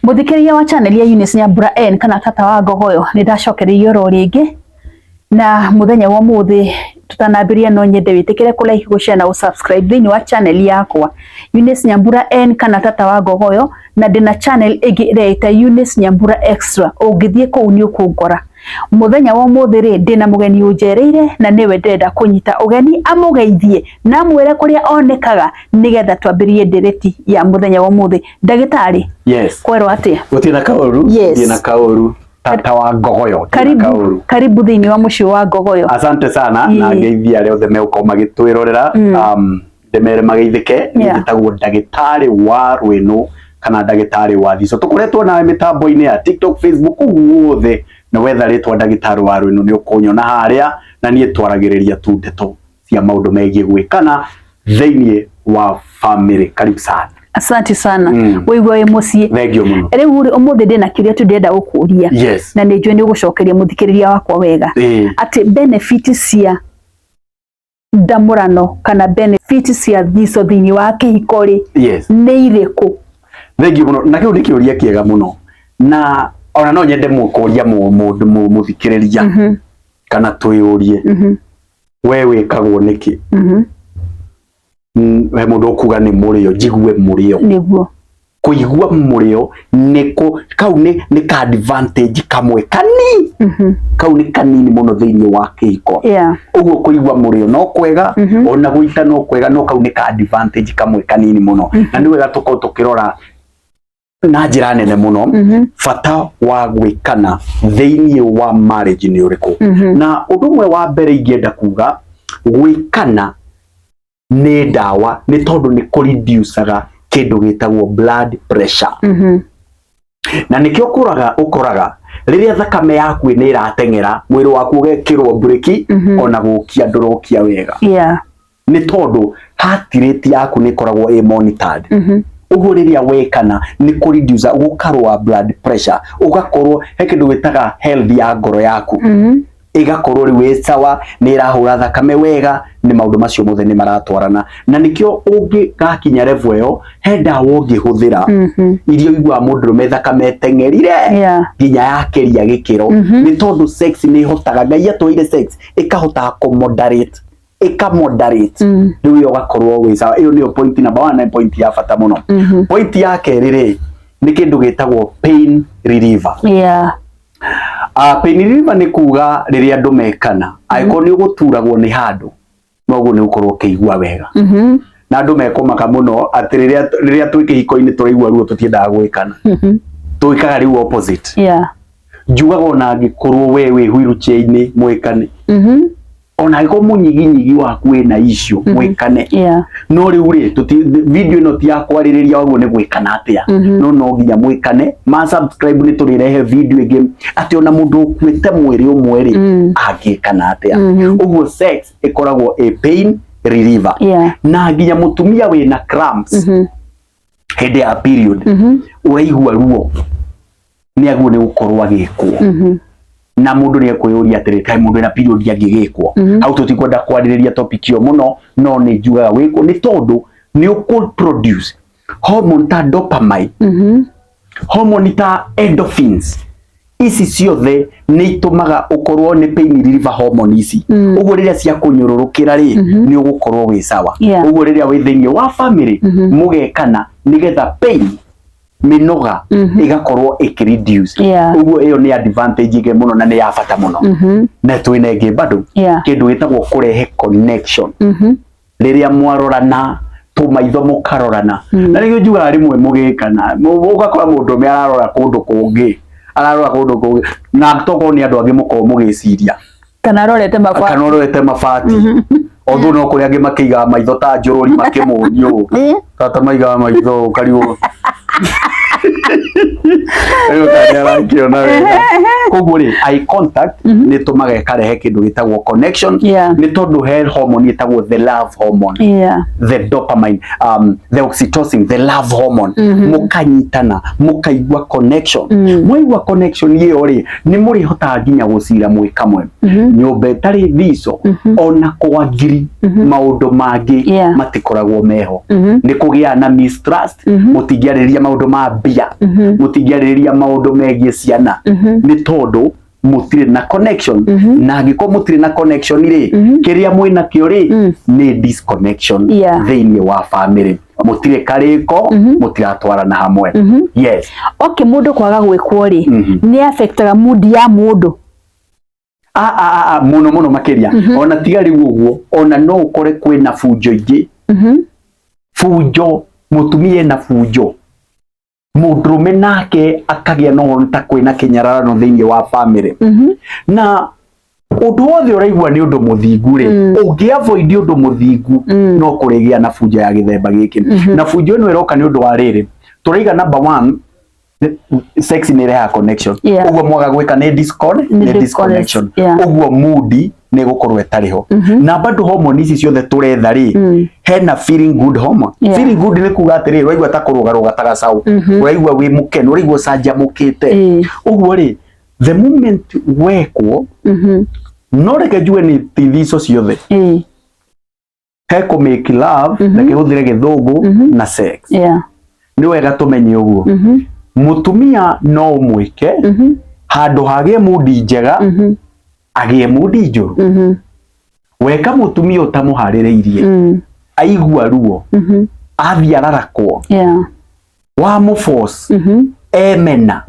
Muthikĩrĩria wa channel ya Eunice Nyambura N kana tata wa Ngogoyo, nĩ ndacokereirio oro rĩngĩ na muthenya wa ũmũthĩ. Tutanambĩrĩria, no nyende wĩtĩkĩre kũ like, gũ share na gũ subscribe thĩinĩ wa channel yakwa Eunice Nyambura N kana tata wa Ngogoyo, na ndĩna channel ĩngĩ ĩreĩta Eunice Nyambura Extra. Ũngĩthiĩ kũu nĩ ũkũngora. Muthenya wa ũmũthĩ rĩ, ndĩna mũgeni ũnjereire na nĩwe ndĩrenda kũnyita ũgeni amũgeithie na amwĩre kũrĩa onekaga, nĩgetha twambĩrĩrie ndereti ya mũthenya wa ũmũthĩ. Ndagĩtarĩ. Yes. Kwerwo atĩa? Gũtirĩ na kaũru. Yes. Ndirĩ na kaũru. Tata wa Ngogoyo. Ndirĩ na Karibu, kaũru. Karibu thĩinĩ wa mũciĩ wa Ngogoyo. Asante sana. Na ngeithia arĩa othe megũkorwo magĩtwĩrorera. Ndĩmere mageithĩke. Njĩtagwo ndagĩtarĩ wa Rwĩnũ kana ndagĩtarĩ wa Thico. Tũkoretwo nawe mĩtambo-inĩ ya TikTok, Facebook, guothe na wetha rĩtwa ndagĩtarĩ wa Rwĩnũ nĩ ũkũnyona harĩa, na niĩ twaragĩrĩria tu ndeto cia maũndũ megiĩ gwĩkana thĩinĩ wa family. Karibu sana. Asante sana. Wĩigua wĩ mũciĩ. Thank you mũno. Rĩu rĩ, ũmũthĩ ndĩna kĩũria tu ndĩrenda gũkũria na nĩ njũĩ nĩ ũgũcokeria mũthikĩrĩria wakwa wega, atĩ benefit cia ndamũrano kana benefit cia thico thĩinĩ wa kĩhiko rĩ, nĩ irĩkũ? Thank you mũno, na kĩu nĩ kĩũria kĩega mũno, na ona no nyende kũria mũndũ mũthikĩrĩria kana twĩyũrie, we wĩkagwo nĩkĩ? He mũndũ ũkuga nĩ mũrĩo, njigue mũrĩo. Kũigua mũrĩo nĩ kũ kau nĩ ka advantage kamwe kani kau nĩ kanini mũno thĩinĩ wa kĩhiko. Ũguo kũigua mũrĩo no kwega, ona gũita no kwega, no kau nĩ ka advantage kamwe kanini mũno, na nĩ wega tũkorwo tũkĩrora na njĩra nene mũno bata wa gwĩkana thĩinĩ wa marriage nĩ ũrĩkũ. Na ũndũ ũmwe wa mbere ingĩenda kuga, gwĩkana nĩ ndawa, nĩ tondũ nĩ kũreducaga kĩndũ gĩtagwo blood pressure. Na nĩkĩo ũkoraga rĩrĩa thakame yaku nĩ ĩrateng'era, mwĩrĩ waku ũgekĩrwo mburĩki, ona gũkia ndũrokia wega, nĩ tondũ heart rate yaku nĩ ĩkoragwo ĩ monitored. Ũguo rĩrĩa wekana nĩ kũ reduce gũkarũa blood pressure, ũgakorwo he kĩndũ gĩtaga health ya ngoro yaku ĩgakorwo rĩu ĩ sawa, nĩ ĩrahũra thakame wega, nĩ maũndũ macio mothe nĩ maratwarana. Na nĩkĩo ũngĩgakinya level ĩyo, he ndawa ũngĩhũthĩra iria ũiguaga mũndũrũme thakame ĩteng'erire nginya yakĩria gĩkĩro, nĩ tondũ sex nĩ ĩhotaga, Ngai atũheire sex ĩkahotaga kũ moderate, ĩka moderate. Rĩu ĩyo ũgakorwo wĩ sawa. Ĩyo nĩyo point number one na point ya bata mũno. Point ya kerĩ rĩ, nĩ kĩndũ gĩtagwo pain reliever. Pain reliever nĩ kuga rĩrĩa andũ mekana, angĩkorwo nĩ ũgũturagwo nĩ handũ, noguo nĩ ũgũkorwo ũkĩigua wega. Na andũ mekũmaka mũno atĩ rĩrĩa twĩ kĩhiko-inĩ tũraigua ruo, tũtiendaga gwĩkana. Twĩkaga rĩu opposite. Njugaga ona angĩkorwo we wĩ wheelchair-inĩ, mwĩkane. Ona angĩkorwo mũnyiginyigi waku wĩna issue, mwĩkane. No rĩu rĩ, video ĩno ti ya kwarĩrĩria waguo nĩ gwĩkana atĩa, no no nginya mwĩkane. Ma subscribe, nĩ tũrĩrehe video ĩngĩ atĩ ona mũndũ ũkuĩte mwĩrĩ ũmwe rĩ, angĩkana atĩa. Ũguo sex ĩkoragwo a pain reliever. Na nginya mũtumia wĩna cramps hĩndĩ ya period, ũraigua ruo, nĩ aguo nĩ gũkorwo agĩkwo. Na mũndũ nĩ ekwĩyũria atĩrĩ, kaĩ mũndũ wĩna period angĩgĩkwo? Hau tũtikwenda kwarĩrĩria topic ĩyo mũno, no nĩ njugaga wĩkwo nĩ tondũ nĩ ũkũ produce hormone ta dopamine, hormone ta endorphins. Ici ciothe nĩ itũmaga ũkorwo nĩ pain reliever hormone ici. Ũguo rĩrĩa ciakũnyũrũrũkĩra rĩ, nĩ ũgũkorwo wĩ sawa. Ũguo rĩrĩa wĩ thĩinĩ wa family mũgekana nĩgetha pain, mĩnoga ĩgakorwo ĩkĩ reduce. Ũguo ĩyo nĩ advantage ĩngĩ mũno na nĩ ya bata mũno. Na twĩna ĩngĩ bado, kĩndũ gĩtagwo kũrehe connection. Rĩrĩa mwarorana tũmaitho, mũkarorana, na nĩkĩo njugaga rĩmwe mũgĩkana ũgakora mũndũ ũmwe ararora kũndũ kũngĩ, ararora kũndũ kũngĩ, na tokorwo nĩ andũ angĩ mũkorwo mũgĩciria kana arorete mabati. Kana ũrorete mabati. Although no kũrĩ angĩ makĩigaga maitho ta njũrũri makĩmũnia ũũ. Tata maigaga maitho ũũ, karigwo rĩu kana nĩ arakĩona wega. Koguo rĩ, eye contact nĩ ĩtũmaga ĩkarehe kĩndũ gĩtagwo connection, nĩ tondũ he hormone ĩtagwo the love hormone, the dopamine, the oxytocin, the love hormone. Mũkanyitana, mũkaigua connection. Mwaigua connection ĩyo rĩ, nĩ mũrĩhotaga nginya gũcira mwĩ kamwe. Nyũmba ĩtarĩ thico, ona kwa ngiri maũndũ mangĩ matikoragwo meho. Nĩ kũgĩaga na mistrust, mũtingĩarĩrĩria maũndũ ma mbia, mũtingĩarĩrĩria maũndũ megiĩ ciana, nĩ tondũ mũtirĩ na connection. Na angĩkorwo mũtirĩ na connection rĩ, kĩrĩa mwĩ nakĩo rĩ nĩ disconnection thĩinĩ wa family. Mũtirĩ karĩko, mũtiratwarana hamwe. Yes. Okay, mũndũ kwaga gwĩkwo rĩ, nĩ affectaga mood ya mũndũ? A mũno mũno makĩria. Ona tiga rĩu ũguo, ona no ũkore kwĩna bunjo ingĩ, bunjo mũtumia ena bunjo, mũndũrũme nake akagĩa na ũhoro ta kwĩna kĩnyararano thĩinĩ wa family. Na ũndũ wothe ũraigua nĩ ũndũ mũthingu rĩ, ũngĩ avoid ũndũ mũthingu, no kũrĩgĩa na bunjo ya gĩthemba gĩkĩ. Na bunjo ĩno ĩroka nĩ ũndũ wa rĩrĩ tũraiga, number one, sex nĩ ĩrehaga connection. Ũguo mwaga gwĩka nĩ nĩ disconnection. Ũguo mood nĩ ĩgũkorwo ĩtarĩ ho. Na bado hormone ici ciothe tũretha rĩ, hena feeling good hormone. Feeling good nĩ kuga atĩrĩrĩ, ũraigua ta kũrũgarũga ta gacaũ, ũraigua wĩ mũkenu, ũraigua ũcanjamũkĩte. Ũguo rĩ, the moment wekwo, no reke njuge nĩ ti icio ciothe, he kũ make love, reke hũthĩre gĩthũngũ, na sex. Nĩ wega tũmenye ũguo, mũtumia no ũmwĩke handũ hagĩe mood njega, agĩe mood njũru. Weka mũtumia ũtamũharĩrĩirie, aigua ruo, athiĩ ararakwo, wamũforce, emena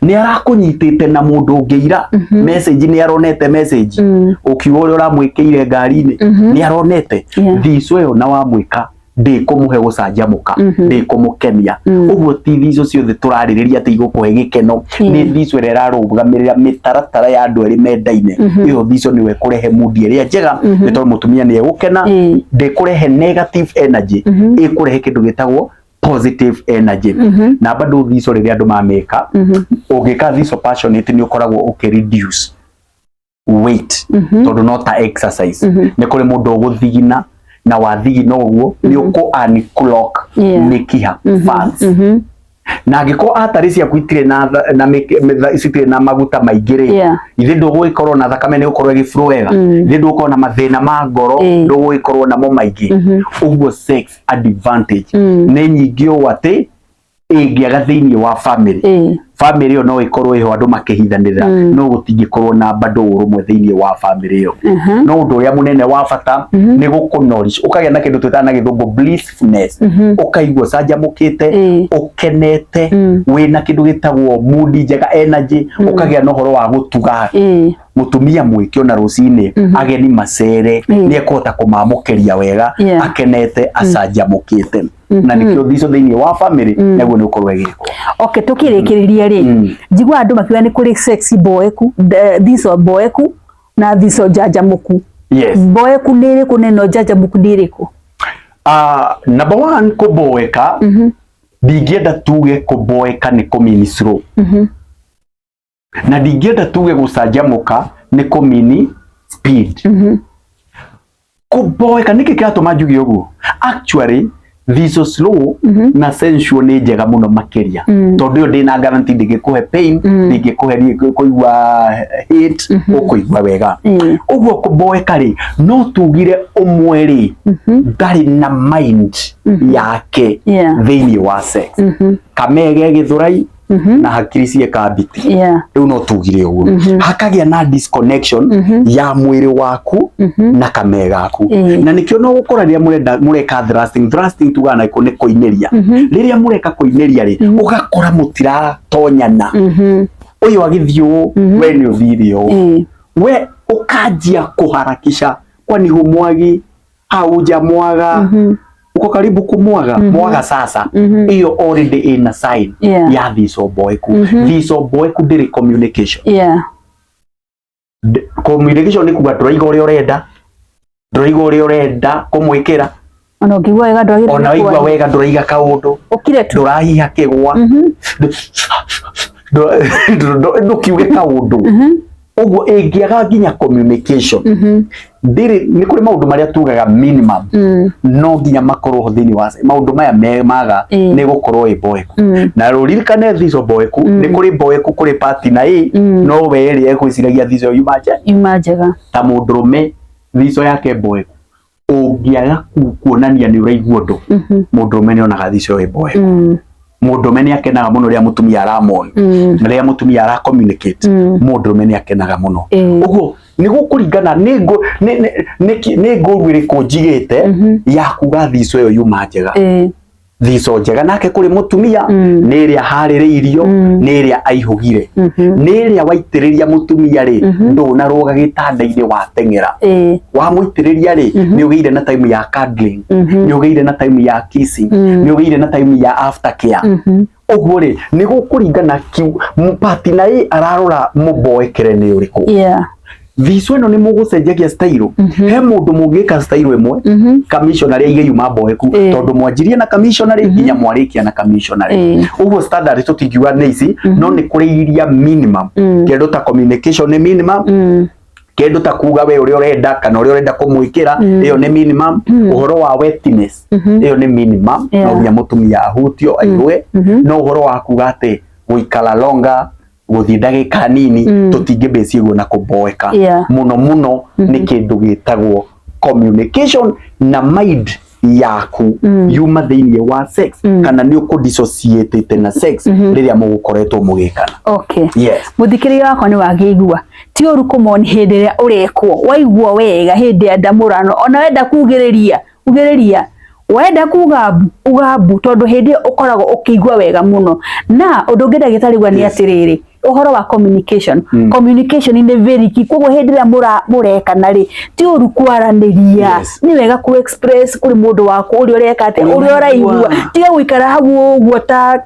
nĩ arakũnyitĩte na mũndũ ũngĩ ira, message nĩ aronete, message ũkiuga ũrĩa ũramwĩkĩire ngari-inĩ nĩ aronete. Thico ĩyo na wamwĩka ndĩkũmũhe gũcanjamũka, ndĩkũmũkenia. Ũguo ti thico ciothe tũrarĩrĩria atĩ igũkũhe gĩkeno. Nĩ thico ĩrĩa ĩrarũgamĩrĩra mĩtaratara ya andũ erĩ mendaine. Ĩyo thico nĩwe ĩkũrehe mood ĩrĩa njega, nĩ tondũ mũtumia nĩ egũkena. Ndĩkũrehe negative energy, ĩkũrehe kĩndũ gĩtagwo positive energy. Na bado thico rĩrĩa andũ mamĩka, ũngĩka thico passionate, nĩ ũkoragwo ũkĩ reduce weight, tondũ no ta exercise. Nĩ kũrĩ mũndũ ũgũthigina, na wathigina ũguo nĩ ũkũ unclog mĩkiha fats. Na angĩkorwo atarĩ ciaku itirĩ na citirĩ na maguta maingĩ rĩ, ithe ndũgũgĩkorwo na thakame nĩ gũkorwo ĩgĩflow wega, ithe ndũgũkorwo na mathĩna ma ngoro, ndũgũgĩkorwo namo maingĩ. Ũguo sex advantage nĩ nyingĩ ũũ atĩ ĩngĩaga thĩinĩ wa family, family ĩyo no ĩkorwo ĩho andũ makĩhithanĩrĩra, no gũtingĩkorwo na bado ũrũmwe thĩinĩ wa family ĩyo. No ũndũ ũrĩa mũnene wa bata nĩ gũkũ-nourish, ũkagĩa na kĩndũ twĩtaga na gĩthũngũ blissfulness, ũkaigua ũcanjamũkĩte, ũkenete, wĩna kĩndũ gĩtagwo mood njega, energy, ũkagĩa na ũhoro wa gũtuga. Mũtumia mwĩke ona rũcinĩ ageni macere, nĩ ekũhota kũmamũkĩria wega, akenete, acanjamũkĩte. Na nĩkĩo thico thĩinĩ wa family naguo nĩ ũkorwo ĩgĩkwo. Okay, tukĩrĩkĩrĩria rĩ, njiguaga andũ makiuga nĩ kũrĩ sex mboeku, thico mboeku na thico njanjamũku. Mboeku nĩ ĩrĩkũ na ĩno njanjamũku nĩ ĩrĩkũ? Number one, kũboeka, ndingĩenda tuge kũboeka nĩ kũmini slow, na ndingĩenda tuge gũcanjamũka nĩ kũmini speed. Kũboeka nĩkĩ kĩratũma njuge ũguo? Actually thico slow na sensual nĩ njega mũno makĩria, tondũ ĩyo ndĩna guarantee ndĩngĩkũhe pain, ndĩngĩkũhe kũigua hate, ũkũigua wega. Ũguo kũboeka rĩ, no tugire ũmwe rĩ ndarĩ na mind yake thĩinĩ wa sex, kamege gĩthũrai na hakiri cie kambiti. Rĩu no tugire ũguo hakagĩa na disconnection ya mwĩrĩ waku na kame gaku. Na nĩkĩo no gũkora rĩrĩa mũrenda mũreka thrusting, thrusting tugaga na nĩ kũinĩria, rĩrĩa mũreka kũinĩria rĩ, ũgakora mũtiratonyana. Ũyũ agĩthiĩ ũũ, we nĩ ũthire ũũ, we ũkanjia kũharakisha, kwani humwagi haujamwaga, uko karibu kumwaga, mwaga sasa. Iyo already ina sign ya thico mboeku. Thico mboeku ndĩrĩ communication. Communication nĩ kuga ndũraiga ũrĩa ũrenda, ndũraiga ũrĩa ũrenda kũmwĩkĩra. Ona ũngĩigua wega ndwagĩrĩirwo ona waigua kwaria. Wega ndũraiga kaũndũ. Ũkire tu. Ndũrahiha kĩgwa, ndũkiuge kaũndũ. Ũguo ĩngĩaga nginya communication, ndĩrĩ nĩ kũrĩ maũndũ marĩa tugaga minimum no nginya makorwo ho thĩinĩ wa maũndũ maya me maga, nĩ gũkorwo ĩ mboeku. Na rũririkane thico mboeku nĩ kũrĩ mboeku kũrĩ partner ĩ no we ĩrĩa ĩgwĩciragia thico yuma nje Yuma njega. Ta mũndũrũme thico yake mboeku ũngĩaga kuonania nĩ ũraigua ũndũ, mũndũrũme nĩ onaga thico ĩ mboeku. Mũndũrũme nĩ akenaga mũno rĩrĩa mũtumia aramon na rĩrĩa mũtumia ara communicate, mũndũrũme nĩ akenaga mũno. Ũguo nĩ gũkũringana nĩ ngũ nĩ nĩ- nĩ kĩ- nĩ ngũru ĩrĩkũ njigĩte ya kuga thico ĩyo yuma njega. Thico njega nake kũrĩ mũtumia nĩ ĩrĩa harĩrĩirio, nĩ ĩrĩa aihũgire, nĩ ĩrĩa waitĩrĩria mũtumia rĩ, ndũnarũga gĩtanda-inĩ wateng'era. Wamũitĩrĩria rĩ, nĩ ũgĩire na time ya cuddling, nĩ ũgĩire na time ya kissing, nĩ ũgĩire na time ya after care. Ũguo rĩ, nĩ gũkũringana partner ĩ ararora mũboekere nĩ ũrĩkũ. Thico ĩno nĩ mũgũcenjagia style. He mũndũ mũngĩka style ĩmwe, commissioner aige yuma mboeku, tondũ mwanjirie na commissioner nginya mwarĩkia na commissioner. Ũguo standard tũtingiuga nĩ ici, no nĩ kũrĩ iria minimum. Kĩndũ ta communication nĩ minimum, kĩndũ ta kuga we ũrĩa ũrenda kana ũrĩa ũrenda kũmwĩkĩra, ĩyo nĩ minimum. Ũhoro wa wetness, ĩyo nĩ minimum. No nginya mũtumia ahutio aigue. No ũhoro wa kuga atĩ gũikara longer, gũthiĩ ndagĩka nini, tũtingĩbĩcie ũguo na kũboeka. Mũno mũno nĩ kĩndũ gĩtagwo communication na mind yaku yuma thĩinĩ wa sex, kana nĩ ũkũ na sex rĩrĩa mũgũkoretwo mũgĩkana. Yes. Mũthikĩrĩria wakwa, nĩ wagĩigua ti ũru kũmoni hĩndĩ ĩrĩa ũrekwo, waigua wega hĩndĩ ya ndamũrano, ona wenda kugĩrĩria ugĩrĩria, wenda kuga mbu uga mbu, tondũ hĩndĩ ĩyo ũkoragwo ũkĩigua wega mũno. Na ũndũ ũngĩ, ndagĩtarĩ, gua nĩ atĩrĩrĩ, ũhoro wa communication. Communication nĩ very key. Koguo hĩndĩ ĩrĩa mũrekana rĩ, ti ũru kwaranĩria. Nĩ wega ku express kũrĩ mũndũ waku ũrĩa ũreka atĩa, ũrĩa ũrĩa ũraigua. Ũraigua. Tiga gũikara hau ũguo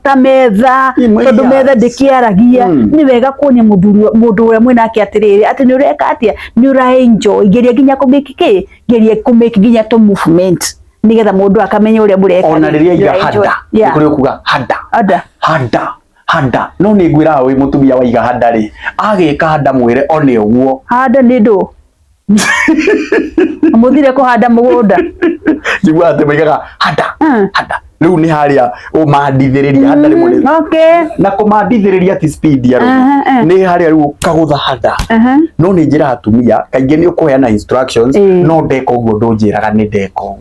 ta metha, tondũ metha ndĩkĩaragia. Nĩ wega kuonia mũthuri, mũndũ ũrĩa mwĩnake, atĩrĩrĩ, atĩ nĩ ũreka atĩa, nĩ ũra enjoy. Geria nginya kũmake kĩ, geria kũmake nginya tũ movement nĩgetha mũndũ akamenya ũrĩa mũreka. Ona rĩrĩa aiga Nĩ hada, nĩ kũrĩ ũkuga hada. Hada. Hada, hada. No nĩ ngwĩraga wĩ mũtumia, waiga hada rĩ, agĩka hada mwĩre one ũguo. Handa nĩ ndũ mũthire kũhanda mũgũnda. Njiguaga atĩ maigaga hada. Hada rĩu nĩ harĩa ũmandithĩrĩria hada rĩmwe na kũmandithĩrĩria ti speed ya rũgũ. Nĩ harĩa rĩu ũkagũtha hada. No nĩ njĩra atumia kaingĩ nĩ ũkũheana instructions, no ndeka ũguo ndũnjĩraga nĩ ndeka ũguo.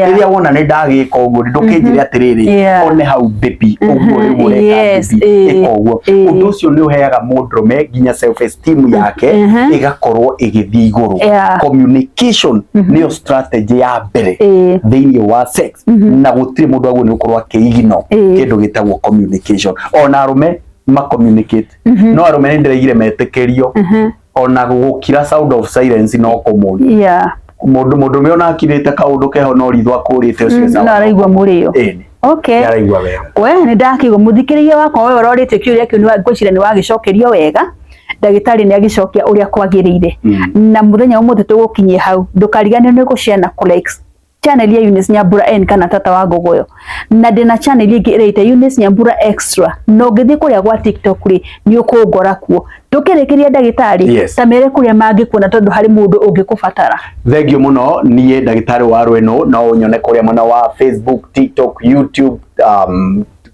Rĩrĩa wona nĩ ndagĩka ũguo, ndũkĩnjĩre atĩrĩrĩ, one hau baby, ũguo rĩu ũreka, baby, ĩka ũguo. Ũndũ ũcio nĩ ũheaga mũndũrũme nginya self esteem yake ĩgakorwo ĩgĩthiĩ igũrũ. Communication nĩyo strategy ya mbere thĩinĩ wa sex, na gũtirĩ mũndũ agwo nĩ gũkorwo akĩigino kĩndũ gĩtagwo communication. Ona arũme ma communicate, no arũme nĩ ndĩraigire metĩkĩrio ona gũkira, sound of silence no kũmũni. Mũndũ mũndũrũme ona akirĩte kaũndũ keho, no ritho akũrĩte ũcio no sawa. Araigua mũrĩo. Ĩni. Nĩaraigua wega. We nĩ ndakĩigua, mũthikĩrĩria wakwa, we ũrorĩtie kĩũria kĩu, ngwĩciria nĩ wagĩcokerio wega, ndagĩtarĩ nĩ agĩcokia ũrĩa kwagĩrĩire. Na mũthenya wa ũmũthĩ tũgũkinyia hau. Ndũkariganĩrwo nĩ gũshare na kũ-like channel ya Eunice Nyambura N kana Tata wa Ngogoyo, na ndĩna channel ĩngĩ ĩreita Eunice Nyambura Extra, na ũngĩthiĩ kũrĩa gwa TikTok rĩ, nĩ ũkũngora kuo. Tũkĩrĩkĩria, ndagĩtarĩ, ta mere kũrĩa mangĩkuona, tondũ harĩ mũndũ ũngĩkũbatara. Thengiũ mũno. Niĩ ndagĩtarĩ wa rwĩnũ no ũnyone kũrĩa mwena wa Facebook, TikTok, YouTube,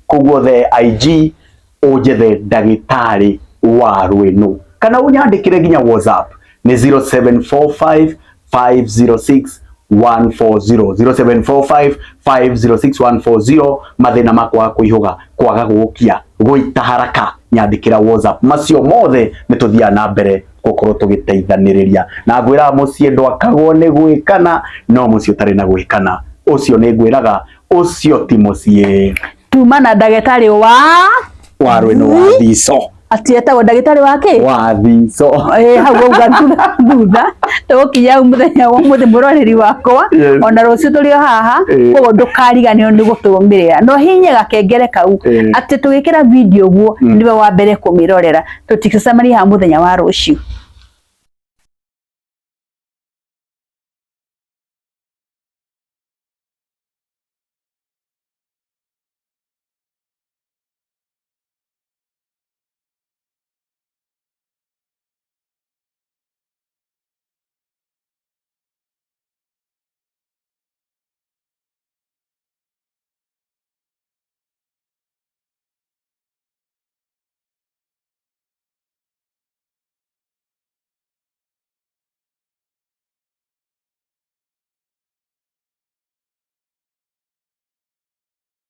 kũu guothe, IG, ũnjethe ndagĩtarĩ wa rwĩnũ, kana ũnyandĩkĩre nginya WhatsApp nĩ 0745 506 140, 0745 506 140. Mathĩna ma kwaga kũihũga, kwaga gũgũkia, gũita haraka, nyandĩkĩra WhatsApp. Macio mothe nĩ tũthiaga na mbere gũkorwo tũgĩteithanĩrĩria. Na ngwĩraga mũciĩ ndwakagwo nĩ gwĩkana, no mũciĩ ũtarĩ na gwĩkana, ũcio nĩ ngwĩraga ũcio ti mũciĩ. Tuma na ndagĩtarĩ wa wa rwĩnũ wa thico. Atĩ etagwo ndagĩtarĩ wa kĩ? Wa thico. Ĩ hau wauga thutha thutha, tũgũkinya hau mũthenya wa ũmũthĩ, mũroreri wakwa. Ona rũciũ tũrĩ o haha. Koguo ndũkariganĩrwo nĩ gũtũrũmĩrĩra no hihinye gakengere kau, atĩ tũgĩkĩra video ũguo, nĩwe wa mbere kũmĩrorera. Tũticemania haha mũthenya wa rũciũ.